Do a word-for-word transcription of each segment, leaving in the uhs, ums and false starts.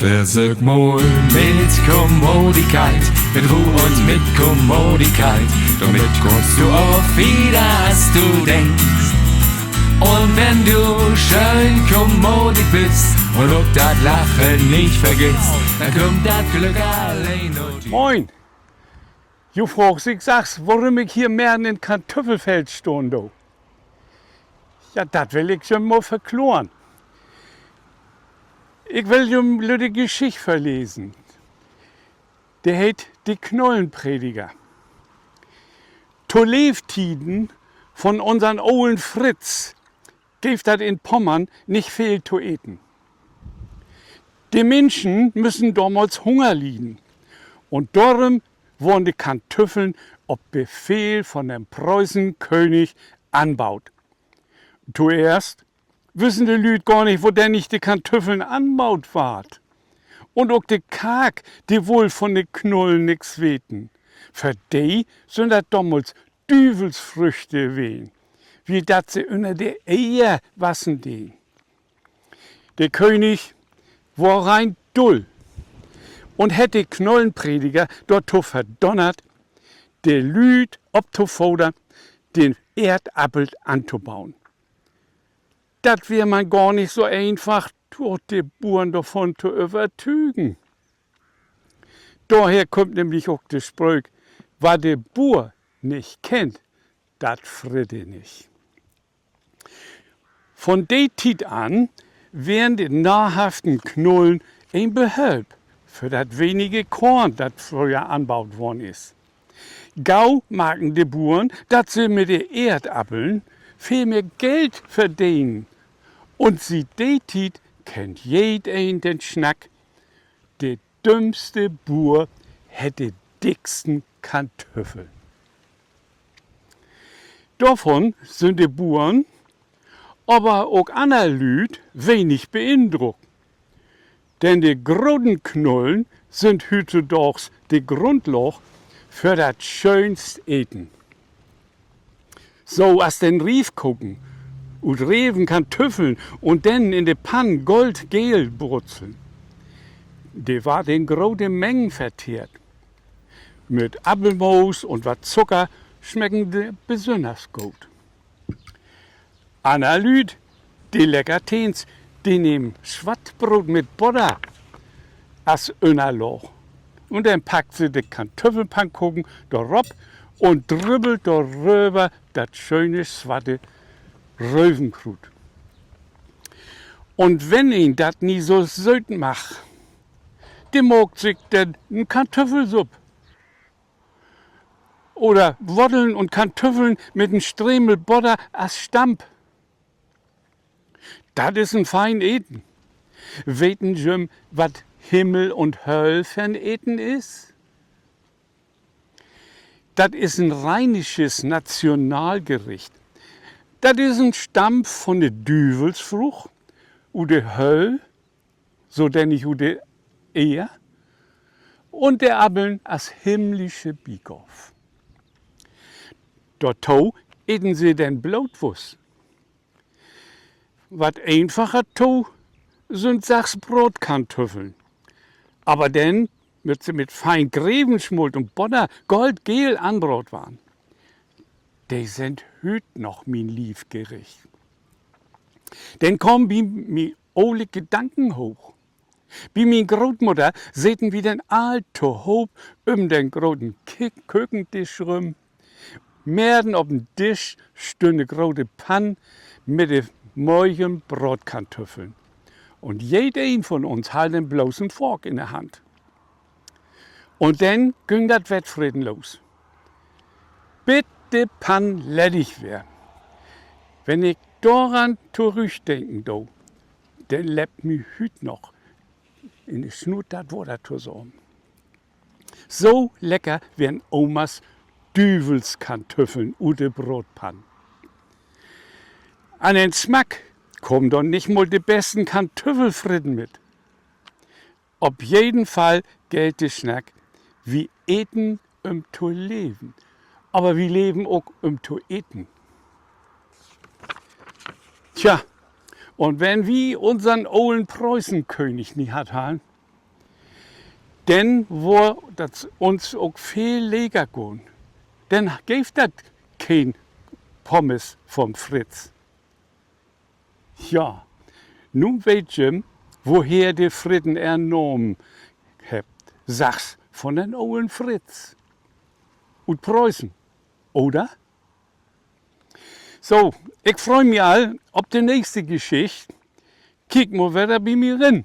Versöök mal mit Kommodigkeit, mit Roh un mit Kommodigkeit, dormit kummst du ok wieder, as du denkst. Un wenn du schöön kommodig büst un ok dat Lachen nich vergittst, denn kummt dat Glück alleen na di. Moin! Ji fraagt sik sachs, worüm ik hier merrn in Kantüffelfeld stahn do. Ja, dat will ik jüm mal verkloren. Ik will jüm lütte Geschicht vörlesen. De heet De Knollenprediger. To Leevtieden von unsern olen Fritz geev dat in Pommern nich veel to eten. De Minschen müssen domals Hunger lieden, un dorüm worrn de Kantüffeln op Befehl von den Preußenkönig anbaut. Toeerst wüssen de Lüüd gor nich, wodennig de Kantüffeln anbaut warrt. Un ok de Kark, de wull von de Knullen nix weten. För de sünd dat domals Düvelsfrüchte ween, wiel dat se ünner de Eer wassen deen. De König worr rein dull un hett de Knollenprediger dorto verdonnert, de Lüüd optofordern, den Eerdappel antobauen. Dat weer man gor nich so eenfach, de Buern dorvon to övertügen. Dorher kummt nämlich ok de Spröök: Wat de Buer nich kennt, dat fritt he nich. Von de Tiet an weren de nahrhaften Knullen en Behölp för dat wenige Koorn, dat fröher anbaut worrn is. Gau marken de Buern, dat se mit de Eerdappeln veel mehr Geld verdenen. Un siet de Tiet kennt jedeen den Snack: De dümmste Buer hett de dicksten Kantüffeln. Dorvon sünd de Buern, aver ok anner Lüüd wenig beindruckt. Denn de groten Knullen sünd hüüttodaags de Grundlaag för dat schöönst Eten. So as den Rievkoken ut Reven, Kantüffeln un denn in de Pann goldgeel brutzeln. De warrt in grote Mengen vertehrt. Mit Appelmoos un wat Zucker smecken de besünners goot. Anner Lüüd, de Leckerteens, de nehmen Swattbroot mit Bodder as Ünnerlaag. Un denn packt se de Kantüffelpannkoken dorop un drüppelt doröver dat schöne swatte Rövenkruut. Un wenn een dat nich so sööt mag, de maakt sik denn en Kantüffelsupp. Oder Wotteln un Kantüffeln mit en Stremel Bodder as Stamp. Dat is en fein Eten. Weten jüm, wat Himmel un Höll för 'n Eten is? Dat is en rheinisches Nationalgericht. Dat is en Stamp von de Düvelsfrucht ut de Höll, so denn nich ut de Eer, un de Appeln as himmlische Bigav. Dorto eten se denn Blootwust. Wat eenfacher to sünd sachs Braatkantüffeln. Aver denn mööt se mit fein Grevensmolt un Bodder goldgeel anbraat warrn. De sünd hüüt noch mien Lievgericht. Denn kaamt bi mi ole Gedanken hooch. Bi mien Grootmudder seten wi denn all tohoop üm den groten Ki-, Kökendisch rüm. Merrn op den Disch stünn de grote Pann mit de mögen Braatkantüffeln. Un jedeen von uns harr denn blots en Fork in de Hand. Un denn güng dat Wettfreten los, bit de Pann leddig weer. Wenn ik doran torüchdenken do, denn löppt mi hüüt noch in de Snuut dat Water tosamen. So lecker weren Omas Düvelskantüffeln ut de Braatpann. An den Smack kamen dor nich mal de besten Kantüffelfritten mit. Op jeden Fall gellt de Snack: Wi eten, üm to leven, aver wi leven ok, üm to eten. Tja, un wenn wi unsern olen Preußenkönig nich hatt harrn, Denn wöör dat uns ok veel leker gahn. Denn geev dat keen Pommes von Fritz. Ja, nu weet ji, woher de Fritten ehren Namen hebbt. Sachts von den olen Fritz. Ut Preußen, oder? So, ik frei mi al op de nächste Geschicht. Kiek mal wedder bi mi rin.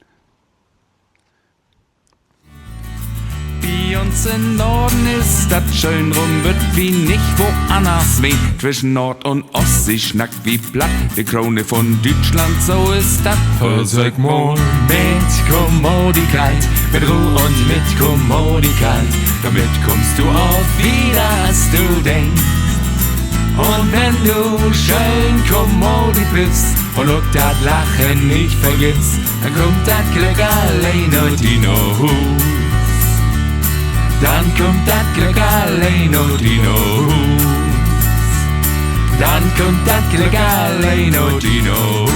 Bi uns in Norden is dat schöön, drum wüllt wi nich woanners ween. Twischen Noord- un Oostsee snackt wi Platt, de Krone von Düütschland, so is dat. Versöök mal mit Kommodigkeit, mit Roh un mit Kommodigkeit, dormit kummst du ok wieder, as du denkst. Un wenn du schöön kommodig büst un ok dat Lachen nich vergittst, denn kummt dat Glück alleen na di na Huus. Denn kummt dat Glück alleen na di na Huus. Denn kummt dat Glück alleen na di na Huus.